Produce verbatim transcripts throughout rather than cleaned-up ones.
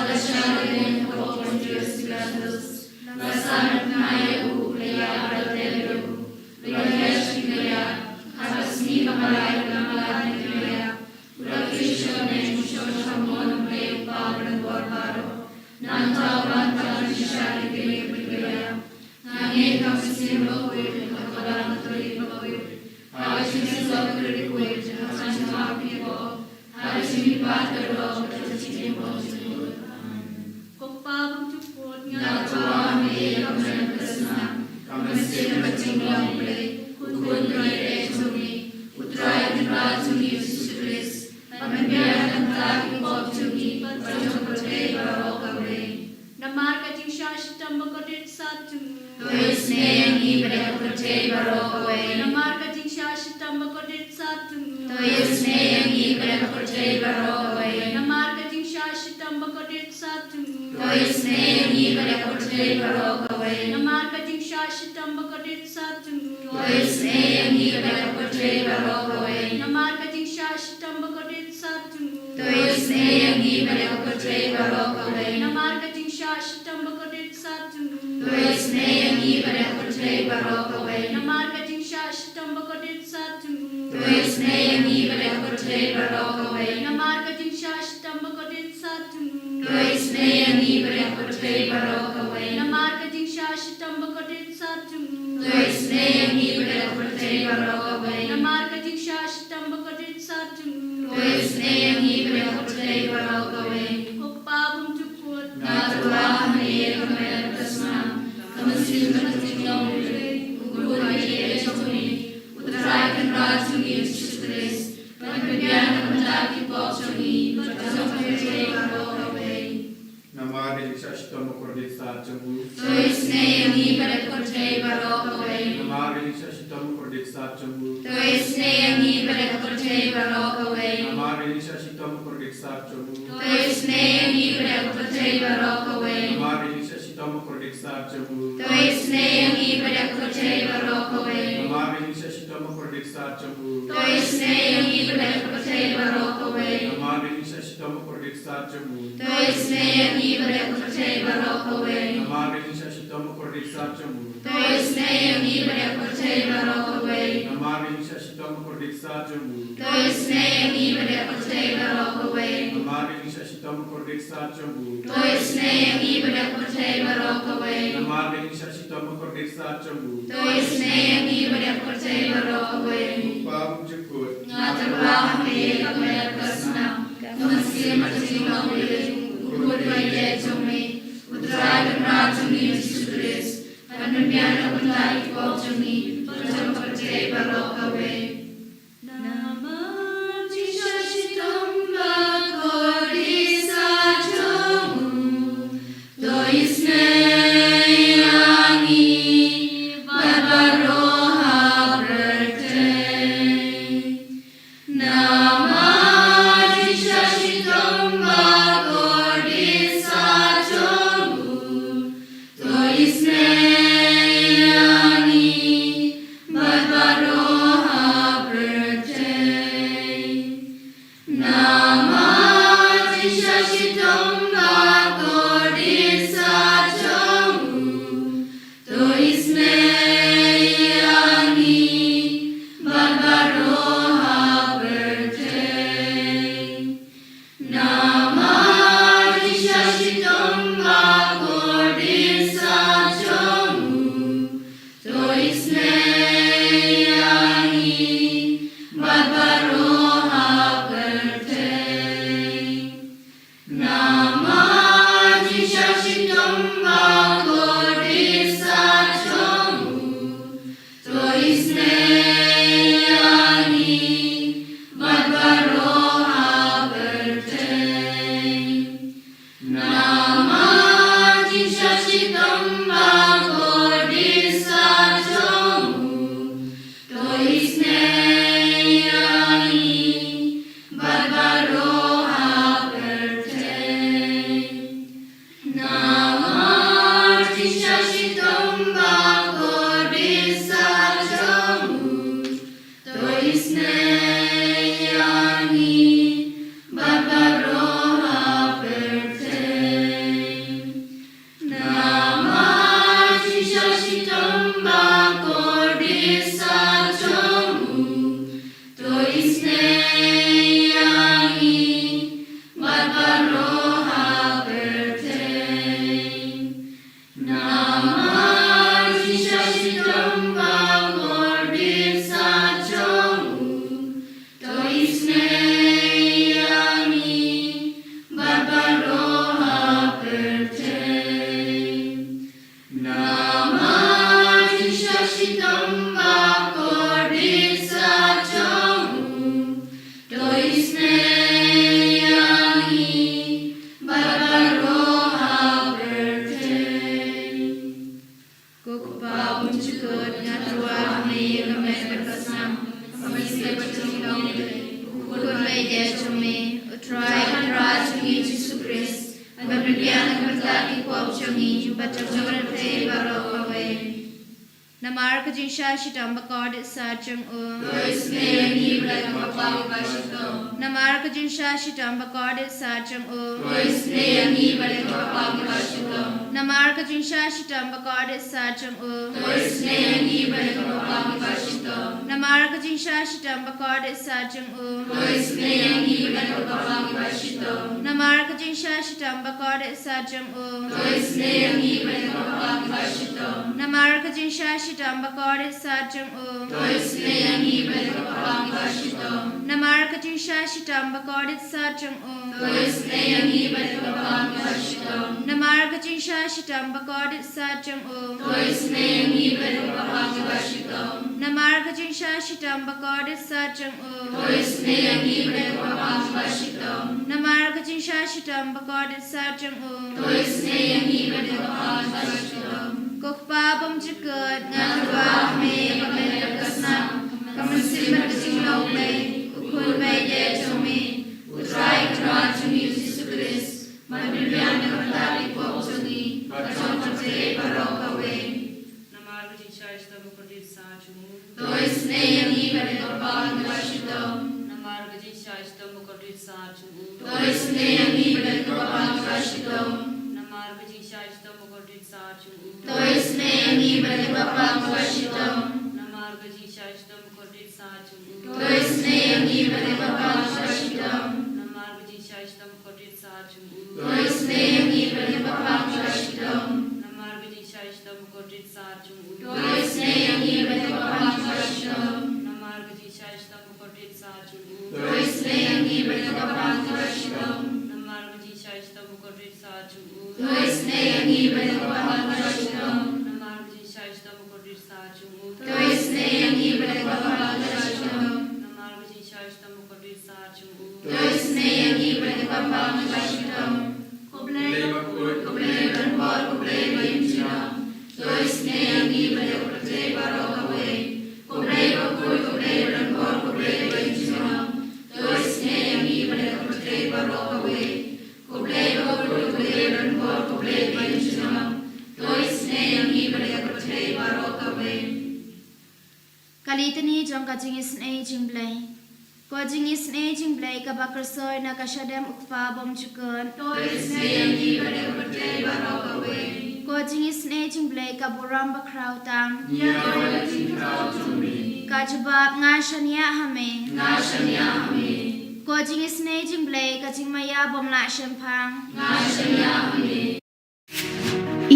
La shah lade ha ka pop jong u Pilatus, la sah na tnga ïa u, la ïap, la tep ïa u, la ïaid sha ki kjat, ha ka sngi kaba lai la mlien na ki kjat. U la kiew sha u neng, u shong sha ka mon U Blei U Kpa ba donbor baroh. Nangta u la wanrah jingshai ïa ki briew kiba ïap. Nga ngeit ha ka mynsiem bakhuid, ha ka Balang Katholik bakhuid, ha ka jingsuk bakhuid, ha ka jingmap kyrpang, ha ka jingmihpat kaba doh, ha ka jingim bymjukut. Amen. Ko Kpa bymjukut, nga tyrwa ha me ïa ka met ka snam, ka mynsiem bad ka jinglong U Blei, U Khun uba ïeit jong me, U Trai Kynrad jong ngi U Jisu Khrist, ba pynbiang na ka bynta ki pop jong ngi bad jong ka pyrthei baroh kawei. Namar ka jingshah shitom bakordit sat jong u. To isynei ïa ngi bad ïa ka pyrthei baroh kawei. Namar ka jingshah shitom bakordit sat jong u. To isynei ïa ngi bad ïa ka pyrthei baroh kawei. Namar ka jingshah shitom bakordit sat jong u. To isynei ïa ngi bad ïa ka pyrthei baroh kawei. Namar ka jingshah shitom bakordit sat jong u. To isynei ïa ngi bad ïa ka pyrthei baroh kawei. Namar ka jingshah shitom bakordit sat jong u. To isynei ïa ngi bad ïa ka pyrthei baroh kawei. Namar ka jingshah shitom bakordit sat jong u. To isynei ïa ngi bad ïa ka pyrthei baroh kawei. Namar ka jingshah shitom bakordit sat jong u. To isynei ïa ngi bad ïa ka pyrthei baroh kawei. Namar ka jingshah shitom bakordit sat jong u. To isynei ïa ngi bad ïa ka pyrthei baroh kawei. Namar ka jingshah shitom bakordit sat jong u. To isynei ïa ngi bad ïa ka pyrthei baroh kawei. Namar ka jingshah shitom bakordit sat jong u. To isynei ïa ngi bad ïa ka pyrthei baroh kawei. Ko Kpa bymjukut, nga tyrwa ha me ïa ka met ka snam, ka mynsiem bad ka jinglong U Blei, U Khun uba ïeit jong me, U Trai Kynrad jong ngi U Jisu Khrist, ban pynbiang na ka bynta ki pop jong ngi bad jong ka pyrthei baroh kawei. Namar ka jingshah shitom bakordit sat jong u. To isynei ïa ngi bad ïa ka pyrthei baroh kawei. Namar ka jingshah shitom bakordit sat jong u. To isynei ïa ngi bad ïa ka pyrthei baroh kawei. Namar ka jingshah shitom bakordit sat jong u. To isynei ïa ngi bad ïa ka pyrthei baroh kawei. Namar ka jingshah shitom bakordit sat jong u. To isynei ïa ngi bad ïa ka pyrthei baroh kawei. Namar ka jingshah shitom bakordit sat jong u. To isynei ïa ngi bad ïa ka pyrthei baroh kawei. Namar ka jingshah shitom bakordit sat jong u. To isynei ïa ngi bad ïa ka pyrthei baroh kawei. Namar ka jingshah shitom bakordit sat jong u. To isynei ïa ngi bad ïa ka pyrthei baroh kawei. Namar ka jingshah shitom bakordit sat jong u. To isynei ïa ngi bad ïa ka pyrthei baroh kawei. Namar ka jingshah shitom bakordit sat jong u. To isynei ïa ngi bad ïa ka pyrthei baroh kawei. Namar ka jingshah shitom bakordit sat jong u. To isynei ïa ngi bad ïa ka pyrthei baroh kawei. Ko Kpa bymjukut, nga tyrwa ha me ïa ka met ka snam, ka mynsiem bad ka jinglong U Blei, U Khun uba ïeit jong me, U Trai Kynrad jong ngi U Jisu Khrist, ban pynbiang na ka bynta ki pop jong ngi bad jong ka pyrthei baroh kawei. Namar ka jingshah shitom bakordit sat jong u, to isynei ïa ngi bad baroh ha pyrthei. Namar ka jingshah shitom bakordit sat jong u, to isynei ïa ngi bad baroh ha pyrthei. Namar ka jingshah shitom bakordit sat jong u, to isynei ïa ngi bad baroh ha pyrthei. Namar ka jingshah shitom bakordit sat jong u, to isynei ïa ngi bad baroh ha pyrthei. Namar Pynbiang na ka bynta ki pop jong ngi bad jong ka pyrthei baroh kawei. Namar ka jingshah shitom bakordit sat jong u. To isynei ïa ngi bad ïa ka bapang kaba shitom. Namar ka jingshah shitom bakordit sat jong u. To isynei ïa ngi bad ïa ka bapang kaba shitom. Namar ka jingshah shitom bakordit sat jong u. To isynei ïa ngi bad ïa ka bapang kaba shitom. Namar ka jingshah shitom bakordit sat jong u. To isynei ïa ngi bad ïa ka bapang kaba shitom. Namar ka jingshah shitom bakordit sat jong u. To isynei ïa ngi bad ïa ka bapang kaba shitom. Namar ka jingshah shitom bakordit sat jong u. To isynei ïa ngi bad ïa ka bapang kaba shitom. Namar ka jingshah shitom bakordit sat jong u. To isynei ïa ngi bad ïa ka bapang kaba shitom. Namar ka jingshah shitom bakordit sat jong u. To isynei ïa ngi bad ïa ka bapang kaba shitom. Namar ka jingshah shitom bakordit sat jong u. To isynei ïa ngi bad ïa ka bapang kaba shitom. Namar ka jingshah shitom bakordit sat jong u. To isynei ïa ngi bad ïa ka bapang kaba shitom. Ko Kpa bymjukut, nga tyrwa ha me ba me leh ka snam, ka mynsiem bad ka jinglong U Blei, U Khun ba ïeit jong me, U Trai Kynrad jong ngi U Jisu Khrist, ban pynbiang na ka bynta ki pop jong ngi bad jong ka pyrthei baroh kawei. Namar ka jingshah shitom bakordit sat jong u. To isynei ïa ngi bad ïa ka bapang kaba shitom. Namar ka jingshah shitom bakordit sat jong u. To isynei ïa ngi bad ïa ka bapang kaba shitom. Namar ka jingshah shitom bakordit sat jong u. To isynei ïa ngi bad ïa ka bapang kaba shitom. Namar ka jingshah shitom bakordit sat jong u. To isynei ïa ngi bad ïa ka bapang kaba shitom. Namar ka jingshah shitom bakordit sat jong u. To isynei ïa ngi bad ïa ka bapang kaba shitom. Namar ka jingshah shitom bakordit sat jong u. To isynei ïa ngi bad ïa ka bapang kaba shitom. Namar ka jingshah shitom bakordit sat jong u. To isynei ïa ngi bad ïa ka bapang kaba shitom. Namar ka jingshah shitom bakordit sat jong u. To isynei ïa ngi bad ïa ka bapang kaba shitom. Namar ka jingshah shitom bakordit sat jong u. To isynei ïa ngi bad ïa ka bapang kaba shitom. Namar ka jingshah shitom bakordit sat jong u. To isynei ïa ngi bad ïa ka bapang kaba shitom. Ko Blei bakhuid, ko Blei ba donbor, ko Blei ba ïeit junom. To isynei ïa ngi bad ïa ka pyrthei baroh kawei. Ko Blei bakhuid, ko Blei ba donbor, ko Blei ba ïeit junom. To isynei ïa ngi bad ïa ka pyrthei baroh kawei. Ko Blei bakhuid, ko Blei ba donbor, ko Blei ba ïeit junom. To isynei ïa ngi bad ïa ka pyrthei baroh kawei. Ka Litani jong ka jingisynei jingblei. Ko jingisynei jingblei kaba kyrsoi na ka shadem U Kpa bymjukut. To isynei ïa ngi bad ïa ka pyrthei baroh kawei. Ko jingisynei jingblei ka burom bakhraw tam. Ïa ka jingkhraw jong me. Ka jubab, nga shaniah ha me. Nga shaniah ha me. Ko jingisynei jingblei ka jingmaïa bym lah shemphang. Nga shaniah ha me.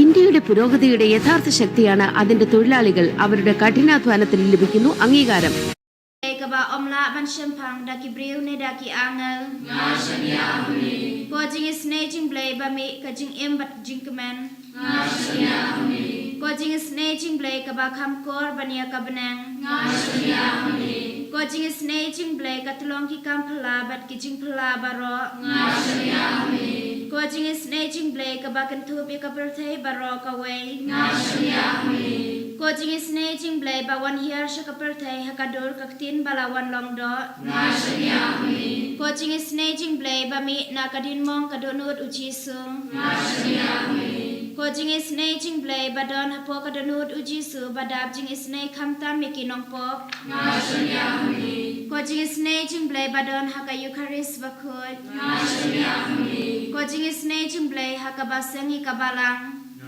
ഇന്ത്യയുടെ പുരോഗതിയുടെ യഥാർത്ഥ ശക്തിയാണ് അതിന്റെ തൊഴിലാളികൾ. അവരുടെ കഠിനാധ്വാനത്തിന് ലഭിക്കുന്നു അംഗീകാരം. Kaba ym lah ban shemphang da ki briew ne da ki angel. Nga shaniah ha me. Ko jingisynei jingblei ba mih ka jingim bad jingkmen. Nga shaniah ha me. Ko jingisynei jingblei kaba kham kor ban ïa ka bneng. Nga shaniah ha me. Ko jingisynei jingblei ka tyllong ki kam phylla bad ki jingphylla baroh. Nga shaniah ha me. Ko jingisynei jingblei kaba kynthup ïa ka pyrthei baroh kawei. Nga shaniah ha me. Ko jingisynei jingblei ba wan hiar sha ka pyrthei ha ka dur ka ktien ba la wan long doh. Nga shaniah ha me. Ko jingisynei jingblei ba mih na ka diengmong ka dohnud U Jisu. Nga shaniah ha me. Ko jingisynei jingblei ba don hapoh ka dohnud U Jisu ba dap jingisynei khamtam ïa ki nongpop. Nga shaniah ha me. Ko jingisynei jingblei ba don ha ka Eukharist bakhuid. Nga shaniah ha me. Ko jingisynei jingblei ha kaba seng ïa ka balang.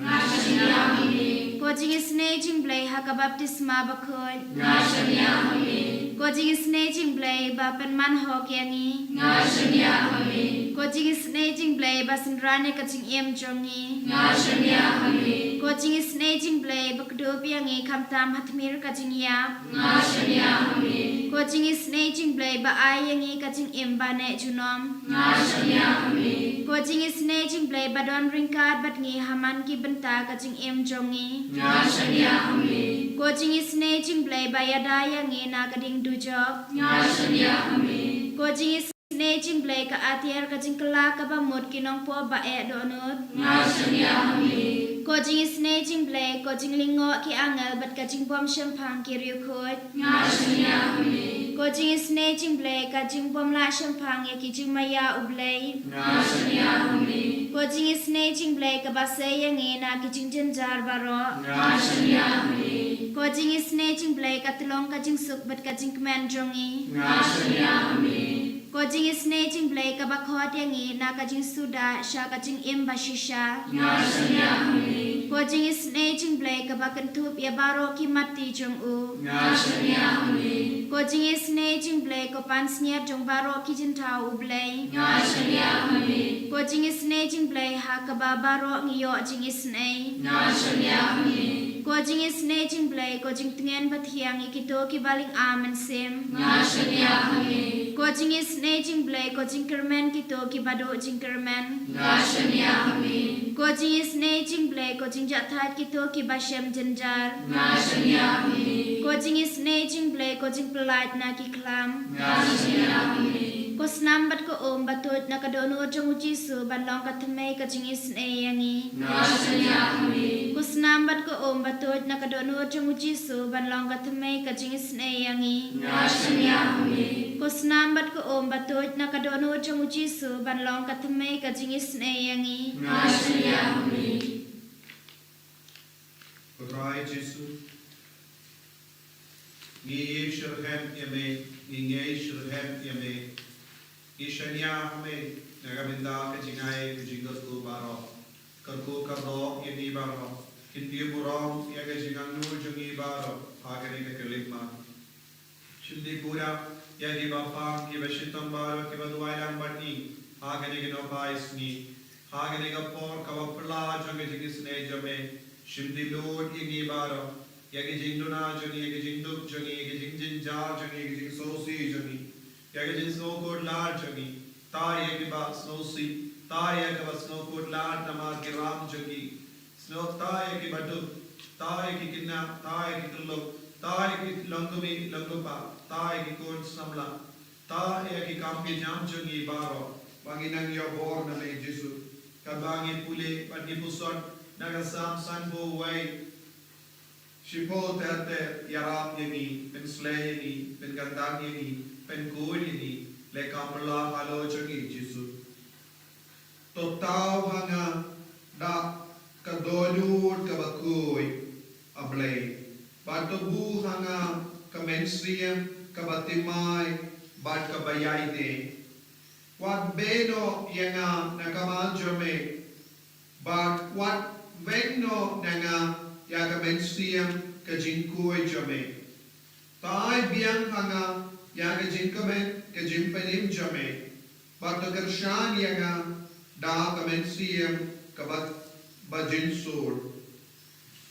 Nga shaniah ha me. Ko jingisynei jingblei ha ka baptisma bakhuid. Nga shaniah ha me. Ko jingisynei jingblei ba pynman hok ïa ngi. Nga shaniah ha me. Ko jingisynei jingblei ba synran ïa ka jingim jong ngi. Nga shaniah ha me. Ko jingisynei jingblei ba kdup ïa ngi khamtam ha tmier ka jingïap. Nga shaniah ha me. Ko jingisynei jingblei ba ai ïa ngi ka jingim ba neh junom. Nga shaniah ha me. Ko jingisynei jingblei ba don ryngkat bad ngi ha man ki bynta ka jingim jong ngi. Nga shaniah ha me. Ko jingisynei jingblei ba ïada ïa ngi na ka ding dujok. Nga shaniah ha me. Ko jingisynei jingblei ka atiar ka jingkylla kaba mut ki nongpop ba eh dohnud. Nga shaniah ha me. Ko jingisynei jingblei, ko jinglyngngoh ki angel bad ka jingbym shemphang ki riewkhuid. Nga shaniah ha me. Ko jingisynei jingblei, ka jingbym lah shemphang ïa ki jingmaïa U Blei. Nga shaniah ha me. Ko jingisynei jingblei, kaba sei ïa ngi na ki jingjynjar baroh. Nga shaniah ha me. Ko jingisynei jingblei, ka tyllong ka jingsuk bad ka jingkmen jong ngi. Nga shaniah ha me. Ko jingisynei jingblei, kaba khot ïa ngi na ka jingsuda sha ka jingim bashisha. Nga shaniah ha me. Ko jingisynei jingblei, kaba kynthup ïa baroh ki matti jong u. Nga shaniah ha me. Ko jingisynei jingblei, ko pansngiat jong baroh ki jingthaw U Blei. Nga shaniah ha me. Ko jingisynei jingblei, ha kaba baroh ngi ïoh jingisynei. Nga shaniah ha me. Ko jingisynei jingblei, ko jingtngen bathiang ïa kito kiba lyngkha mynsiem. Nga shaniah ha me. Ko jingisynei jingblei, ko jingkyrmen kito kiba duh jingkyrmen. Nga shaniah ha me. Ko jingisynei jingblei, ko jingjahthait kito kiba shem jynjar. Nga shaniah ha me. Ko jingisynei jingblei, ko jingpyllait na ki khlam. Nga shaniah ha me. Ko snam bad ko um ba tuid na ka dohnud jong U Jisu ban long ka thymmei ka jingisynei ïa ngi. Nga shaniah ha me. Ko snam bad ko um ba tuid na ka dohnud jong U Jisu ban long ka thymmei ka jingisynei ïa ngi. Nga shaniah ha me. Ko snam bad ko um ba tuid na ka dohnud jong U Jisu ban long ka thymmei ka jingisynei ïa ngi. Nga shaniah ha me. Ko Trai Jisu, ngi ïeit shitrhem ïa me, ngi ngeit shitrhem ïa me. Ngi shaniah ha me na ka bynta ka jingai ka jingkyrkhu baroh. Kyrkhu kyrdoh ïa ngi baroh. Kyntiew burom ïa ka jingangnud jong ngi baroh ha kane ka khyllipmat. Shim dih pura ïa kiba pang, kiba shitom baroh kiba duwai lang bad ngi ha kane ka nohphai sngi. Ha kane ka por kaba phylla jong ka jingisynei jong me, shim dih lut ïa ngi baroh, ïa ki jingduna jong ngi, ïa ki jingduk jong ngi, ïa ki jingjynjar jong ngi, ïa ki jingsngewsih jong ngi, ïa ki jingsngewkhuslai jong ngi. Tai ïa kiba sngewsih, tai ïa kiba sngewkhuslai namar ki ram jong ngi. Snoh, tai ïa kiba duk, tai ïa ki khynnah, tai ïa ki khyllung, tai ïa ki longkmie longkpa, tai ïa ki khun samla, tai ïa ki kam ki jam jong ngi baroh, ba ngin nang ïoh bor na me Jisu. Katba ngi pule bad ngi puson na ka Salm sanphew wei, shiphew ter ter, ïarap ïa ngi, pynsleh ïa ngi, pynkyntang ïa ngi, pynkhuid ïa ngi, leh kam phylla halor jong ngi Jisu. To thaw ha nga da ka dohnud kaba khuid, A Blei, bad to buh ha nga ka mynsiem kaba thymmai bad kaba ïaineh. Wat beh noh ïa nga na ka mal jong me, bad wat weng noh na nga ïa ka mynsiem ka jingkhuid jong me. To ai biang ha nga ïa ka jingkmen ka jingpynim jong me, bad to kyrshan ïa nga da ka mynsiem kaba, ba jynsur.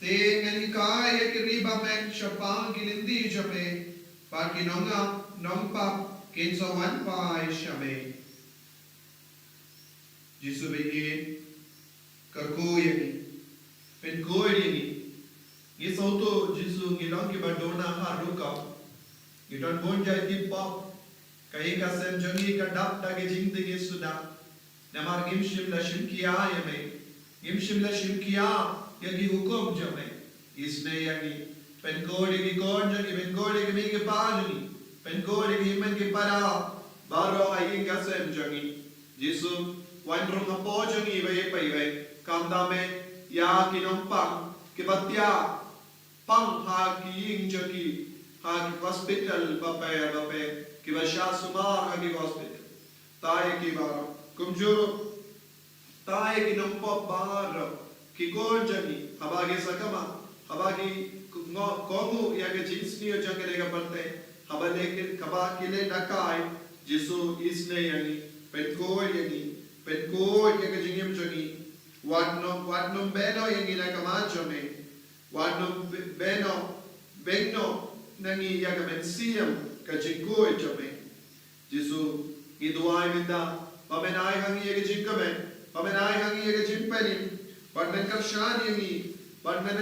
Te ngan hikai ïa ki ri bymman shaphang ki lynti jong me, bad ki nongap nongpap kin sa wan phai sha me. Jisu ba ïeit, kyrkhu ïa ngi, pynkhuid ïa ngi. Ngi sngewthuh Jisu ngi long kiba duna ha rukom. Ngi don bun jait ki pop. Ka ïing ka sem jong ngi ka dap da ki jingtngi suda. Namar ngim shym la shim khia ïa me. Ngim shym la shim khia ïa ki hukum jong me. Isynei ïa ngi. Pynkhuid ïa ki khun jong ngi, pynkhuid ïa ki mei ki pa jong ngi. Pynkhuid ïa ki hynmen ki para baroh ha ïing ka sem jong ngi. Jisu, wan rung hapoh jong ngi iwei pa iwei. Khamtam eh ïa ki nongpang kiba thiah pang ha ki ïing jong ki, ha ki hospital bapher bapher, kiba shah sumar ha ki hospital. Tai ïa ki baroh. Kumjuh ruh, tai ïa ki nongpop baroh, ki khun jong ngi, haba ki sakma, haba ki ngo-, kohnguh ïa ka jingsniew jong kane ka pyrthei, haba leh ki, haba ki leh dakai, Jisu isynei ïa ngi, pynkhuid ïa ngi, pynkhuid ïa ka jingim jong ngi, wat nym, wat nym beh noh ïa ngi na ka mal jong me, wat nym be-, beh noh, beng noh na ngi ïa ka mynsiem ka jingkhuid jong me. Jisu, ngi duwai mynta, ba men ai ha ngi ïa ka jingkmen, ba men ai ha ngi ïa ka jingpynim, bad men kyrshan ïa ngi, bad men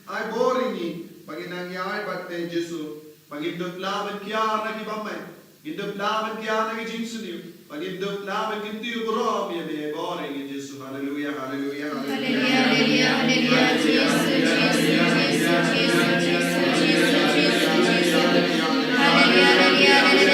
ai bor ïa ngi, ba ngin nang ïaid bad me Jisu, ba ngin dup lah ban kiar na ki bymman, ngin dup lah ban kiar na ki jingsniew, ba ngin dup lah ban kyntiew burom ïa me, bor ïa ngi Jisu. Haleluya, haleluya, haleluya. Haleluya, haleluya, haleluya. Jisu, Jisu, Jisu. Haleluya, haleluya, haleluya.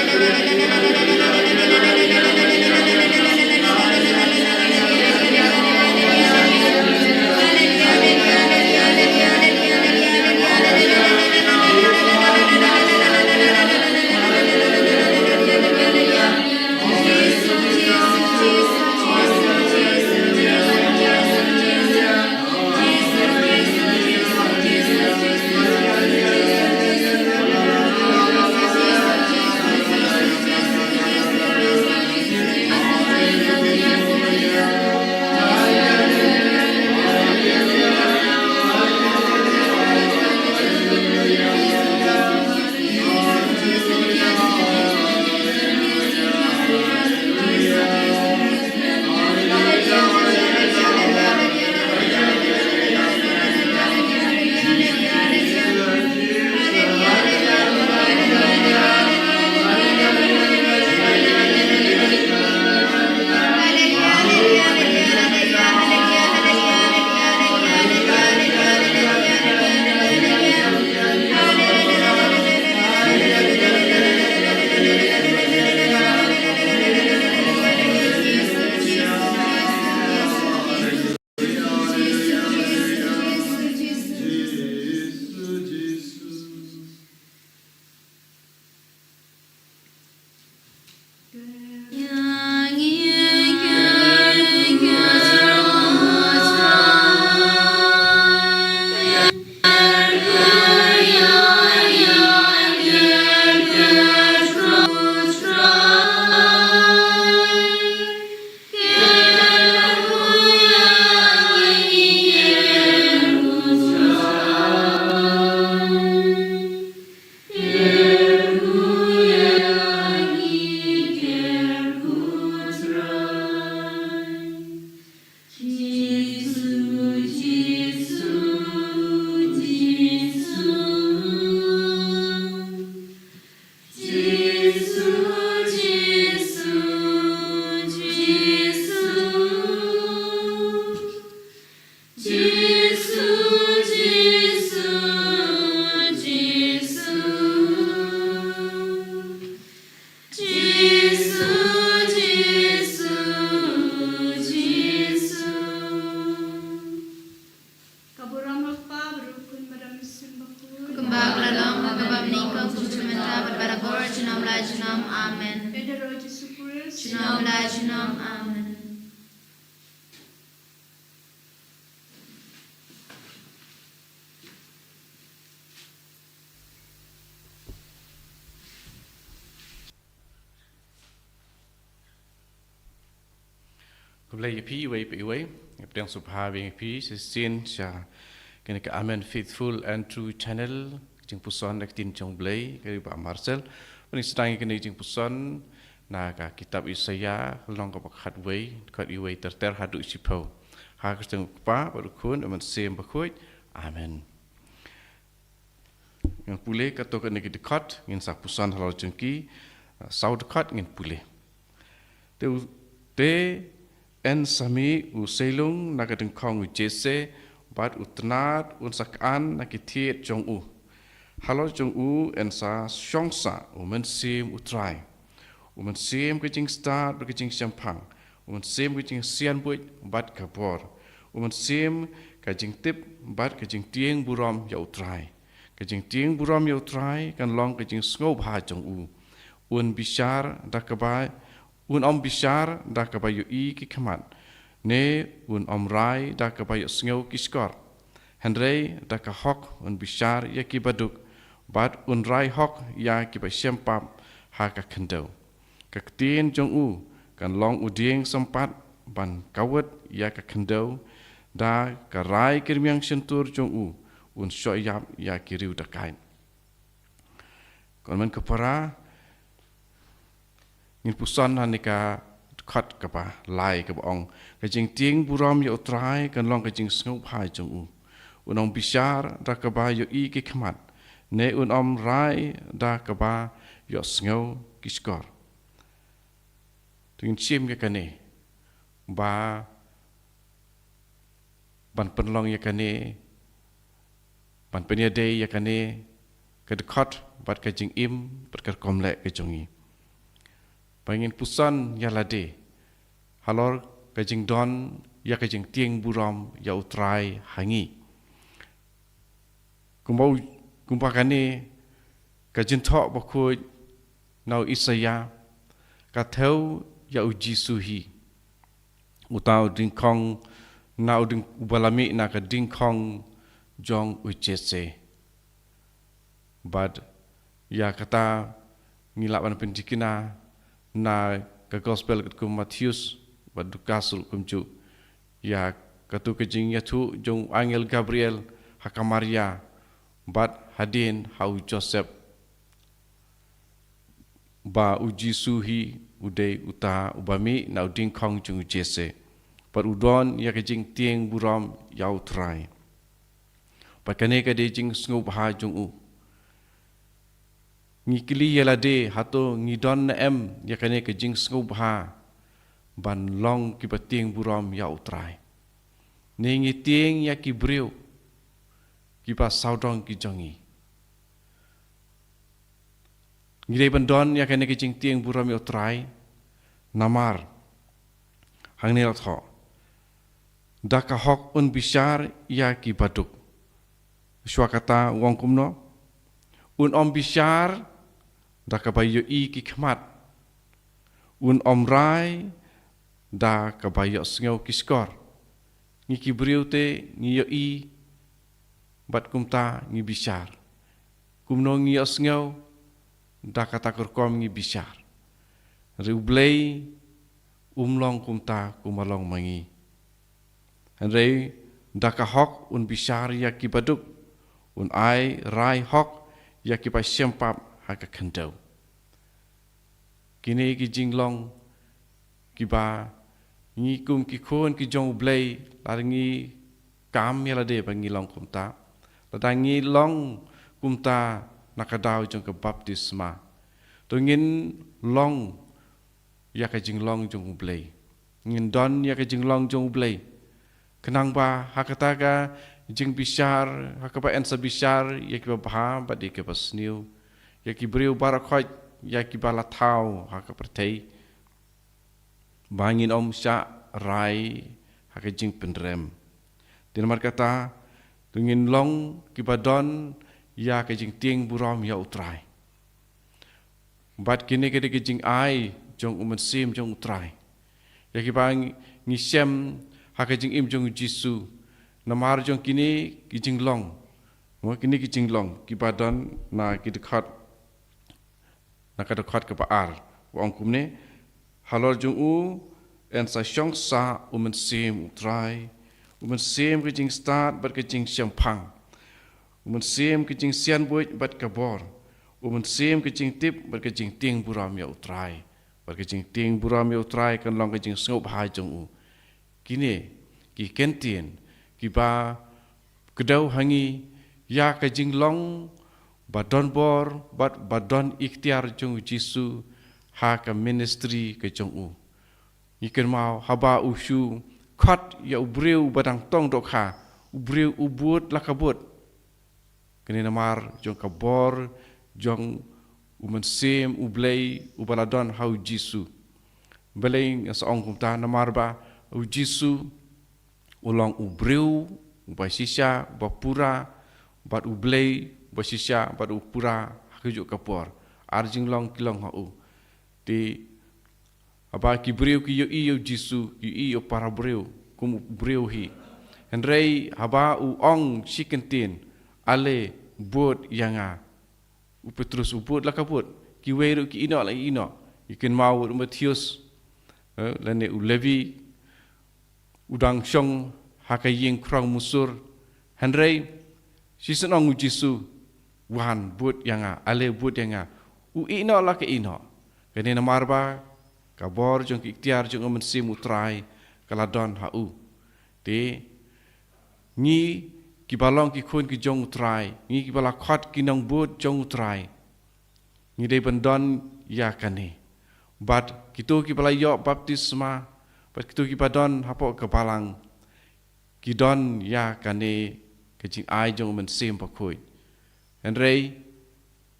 Jisu, Jisu, Jisu, Jisu. Jisu, Jisu, Jisu. Ka burom ha u Kpa, bad u Khun, bad u Mynsiem Bakhuid. Kumba ka la long ha kaba nyngkong, kumjuh mynta, bad barabor junom la junom. Amen. Lada roi Jisu Khrist. Junom la junom. Amen. Khublei ïa phi iwei pa iwei. Nga pdiang sngewbha biang ïa phi shisien sha kane ka Amen Faithful and True Channel, jingpuson na ka ktien jong U Blei, ka ri Bah Marcel. Bad ngin sdang ïa kane ka jingpuson na ka kitab Isaïah, lynnong kaba khatwei, dkhot iwei ter ter haduh shiphew. Ha ka kyrteng U Kpa, bad U Khun, bad U Mynsiem Bakhuid. Amen. Ngan pule katto katne ki dkhot, ngin sa puson halor jong ki, uh, saw dkhot ngin pule. Te u, te yn sa mih u seilung na ka dyngkhong u Jesse, bad u tnat un sa khan na ki thied jong u. Halor jong u yn sa shong sah u Mynsiem U Trai. U Mynsiem ka jingstad bad ka jingshemphang. U Mynsiem ka jingsianbuit bad ka bor. U Mynsiem ka jingtip bad ka jingtieng burom ïa U Trai. Ka jingtieng burom ïa U Trai kan long ka jingsngewbha jong u. Un bishar da kaba, un ym bishar da kaba ïohi ki khmat, ne un ym rai da kaba ïohsngew ki shkor. Hynrei da ka hok un bishar ïa ki baduk, bad un rai hok ïa kiba shem pap ha ka khyndew. Ka ktien jong u kan long u dieng sympat ban kawit ïa ka khyndew, da ka rai ki rmiang shyntur jong u un shoh ïap ïa ki riew dakaid. Kynmaw ko para, ngin puson ha kane ka dkhot kaba lai kaba ong, ka jingtieng burom ïa U Trai kan long ka jingsngewbha jong u. Un ym bishar da kaba ïohi ki khmat, ne un ym rai da kaba ïohsngew ki shkor. To ngin shim ïa kane, ba ban pynlong ïa kane, ban pynïadei ïa kane ka dkhot bad ka jingim bad ka rukom leh ka jong ngi. Ba ngin puson ïa lade halor ka jingdon ïa ka jingtieng burom ïa U Trai ha ngi. Kumba u, kumba kane ka jingthoh bakhuid na u Isaïah ka thew ïa u Jisu hi. Uta u dyngkhong, na u dyng-, uba la mih na ka dyngkhong jong u Jesse. Bad ïa kata ngi lah ban pynthikna na ka gospel katkum Mathaios bad Lukas ruh kumjuh. Ïa katto ka jingïathuh jong u angel Gabriel ha ka Maria bad hadien ha u Joseph, ba u Jisu hi u dei uta uba mih na u dyngkhong jong u Jesse. Bad u don ïa ka jingtieng burom ïa U Trai. Bad kane ka dei jingsngewbha jong u. Ngi kylli ïa lade, hato ngi don ne em ïa kane ka jingsngewbha ban long kiba tieng burom ïa U Trai? Ne ngi tieng ïa ki briew kiba sawdong ki jong ngi? Ngi dei ban don ïa kane ka jingtieng burom ïa U Trai. Namar hangne la thoh, da ka hok un bishar ïa ki baduk. Shuwa kata u ong kumno? Un ym bishar da kaba ïohi ki khmat. Un ym rai da kaba ïohsngew ki shkor. Ngi ki briew te ngi ïohi bad kumta ngi bishar. Kumno ngi ïohsngew? Da kata ka rukom ngi bishar. Hynrei U Blei um long kumta kum ma long ma ngi. Hynrei da ka hok un bishar ïa ki baduk, un ai rai hok ïa kiba shem pap ha ka khyndew. Kine ki jinglong kiba ngi kum ki khun ki jong U Blei, lada ngi kam ïa lade ba ngi long kumta, lada ngi long kumta na ka daw jong ka baptisma, to ngin long ïa ka jinglong jong U Blei. ngin don ïa ka jinglong jong U Blei. Khnang ba ha kata ka jingbishar, ha kaba yn sa bishar ïa kiba bha bad ïa kiba sniew, ïa ki briew baroh khoit, ïa kiba la thaw ha ka pyrthei, ba ngin ym shah rai ha ka jingpynrem. Te namar kata, to ngin long kiba don ïa ka jingtieng burom ïa U Trai. Bad kine ki dei ki jingai jong U Mynsiem jong U Trai, ïa kiba ngi shem ha ka jingim jong U Jisu. Namar jong kine ki jinglong, mo, kine ki jinglong kiba don na ki dkhot, na ka dkhot kaba ar, u ong kumne: Halor jong u yn sa shong sah U Mynsiem U Trai, U Mynsiem ka jingstad bad ka jingshemphang, U Mynsiem ka jingsianbuit bad ka bor, U Mynsiem ka jingtip bad ka jingtieng burom ïa U Trai. Bad ka jingtieng burom ïa U Trai kan long ka jingsngewbha jong u. Kine ki kyntien kiba kdew ha ngi ïa ka jinglong ba don bor bad ba don iktiar jong U Jisu ha ka ministry ka jong u. Ngi kynmaw haba u shu khot ïa u briew ba dang tong dohkha, u briew u bud la ka bud. Kane namar jong ka bor jong U Mynsiem U Blei uba la don ha U Jisu. Balei nga sa ong kumta? Namar ba U Jisu u long u briew uba shisha, uba pura, bad U Blei uba shisha bad u pura ha kajuh ka por. Ar jinglong ki long ha u. Te haba ki briew ki ïohi ïa U Jisu, ki ïohi ïa u para briew kum u briew hi. Hynrei haba u ong shi kyntien, "Ale bud ïa nga," u Petrus u bud la ka bud. Kiwei ruh ki ïehnoh la ïehnoh. Ngi kynmaw u Mathaios, eh, lane u Levi, u dang shong ha ka ïing khrong musur. Hynrei shisien ong U Jisu, "Wan bud ïa nga, ale bud ïa nga." U ïehnoh la ka ïehnoh. Kane namar ba ka bor jong ka iktiar jong U Mynsiem U Trai ka la don ha u. Te ngi kiba long ki khun ki jong U Trai, ngi kiba la khot ki nongbud jong U Trai, ngi dei ban don ïa kane. Bad kito kiba la ïoh baptisma, bad kito kiba don hapoh ka balang, ki don ïa kane ka jingai jong U Mynsiem Bakhuid. Hynrei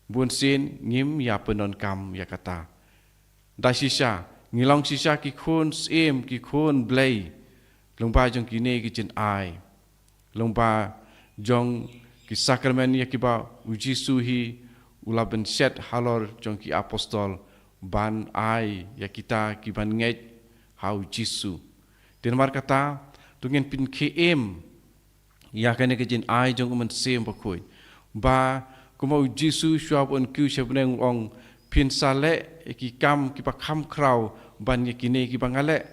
bunsien ngim ïa pyndonkam ïa kata. Da shisha ngi long shisha ki khun syiem, ki khun Blei, lyngba jong kine ki jingai, lyngba jong ki sakramen ïa kiba U Jisu hi u la pynshet halor jong ki apostol ban ai ïa kita ki ban ngeit ha U Jisu. Te namar kata, to ngin pynkhie im ïa kane ka jingai jong U Mynsiem Bakhuid. Ba kumba U Jisu shuwa ba un kiew sha bneng u ong, "Phin sa leh ïa ki kam kiba kham khraw ban ïa kine kiba nga leh."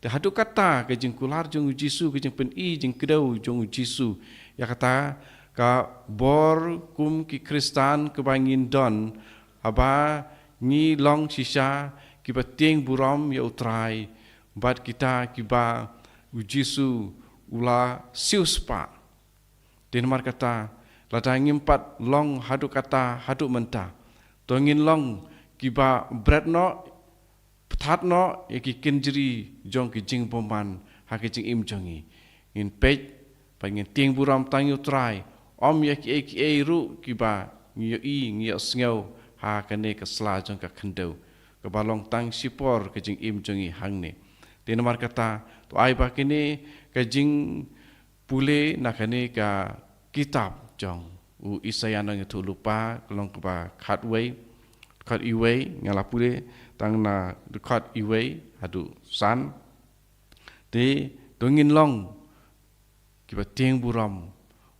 Te haduh katta ka jingkular jong U Jisu, ka jingpyni jingkdew jong U Jisu ïa kata ka bor kum ki Khristan kaba ngin don, haba ngi long shisha kiba tieng burom ïa U Trai, bad kita kiba U Jisu u la siewspah. Te namar kata, lada ngim pat long haduh katta haduh mynta, to ngin long kiba bret noh, pthat noh ïa ki kynjri jong ki jingbymman ha ki jingim jong ngi. Ngin peit bad ngin tieng burom tang ïa U Trai, ym ïa kiei kiei ruh kiba ngi ïohi, ngi ïohsngew ha kane ka sla jong ka khyndew, kaba long tang shipor ka jingim jong ngi hangne. Te namar kata, to ai ba kane ka jingpule na kane ka kitab jong u Isaïah Nongïathuhlypa, ka long kaba khatwei, dkhot iwei, nga la pule tang na dkhot iwei haduh san. Te to ngin long kiba tieng burom,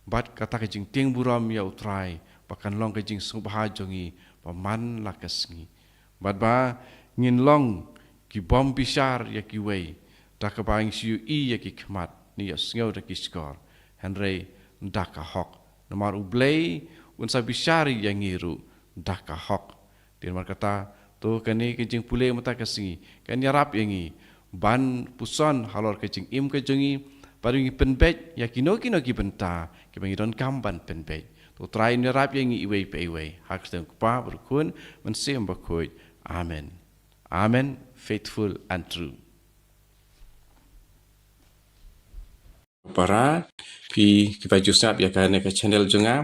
bad kata ka jingtieng burom ïa U Trai ba kan long ka jingsngewbha jong ngi ba man la ka sngi. Bad ba ngin long ki bym bishar ïa kiwei da kaba ngi shu ïohi ïa ki khmat ne ïohsngew da ki shkor, hynrei da ka hok. Namar U Blei un sa bishar ïa ngi ruh da ka hok. Te namar kata, to kane ka jingpule mynta ka sngi kan ïarap ïa ngi ban puson halor ka jingim ka jong ngi, bad ngi pynbeit ïa kino kino ki bynta kiba ngi donkam ban pynbeit. To U Trai un ïarap ïa ngi iwei pa iwei. Ha ka kyrteng U Kpa, bad U Khun, Mynsiem Bakhuid. Amen. Amen. Faithful and true. Para phi kiba ju sngap ïa kane ka channel jong nga,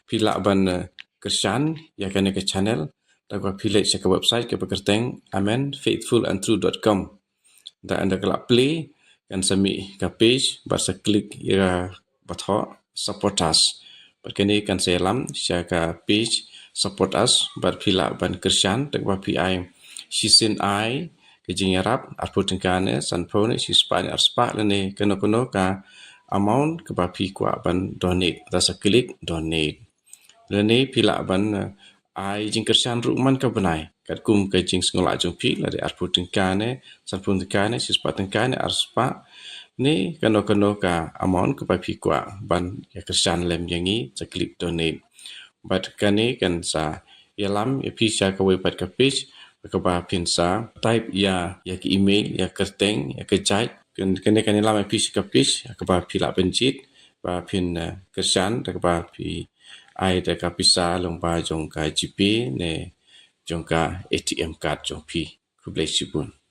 phi lah ban, eh, kyrshan ïa kane ka channel da kaba phi leit sha ka website kaba kyrteng Amen Faithful and True dot com. Da ynda ka la play, kan sa mih ka page bad sa click ïa kaba thoh Support Us. Bad kane kan sa ïalam sha ka page Support Us bad phi lah ban kyrshan da kaba phi ai shisien ai ka jingïarap, arphew tyngka ne, sanphew ne, shispah ne, arspah lane kano kano ka amount kaba phi kwah ban donate. Da sa click donate. Lane phi lah ban, eh, ai jingkyrshan ruh man ka bnai katkum ka jingsngewlah jong phi, lada arphew tyngka ne, sanphew tyngka ne, shispah tyngka ne, arspah ne, kano kano ka amount kaba phi kwah ban ïa kyrshan lem ïa ngi, sa click donate. Bad kane kan sa ïalam ïa phi sha kawei pat ka page kaba phin sa type ïa, ïa ka email, ïa ka kyrteng, ïa ka jait. Kan, kane kan ïalam ïa phi sha ka page kaba phi lah ban jied ba phin, eh, kyrshan da kaba phi ai da ka pisa lyngba jong ka GPay ne jong ka ATM card jong phi. Khublei shibun.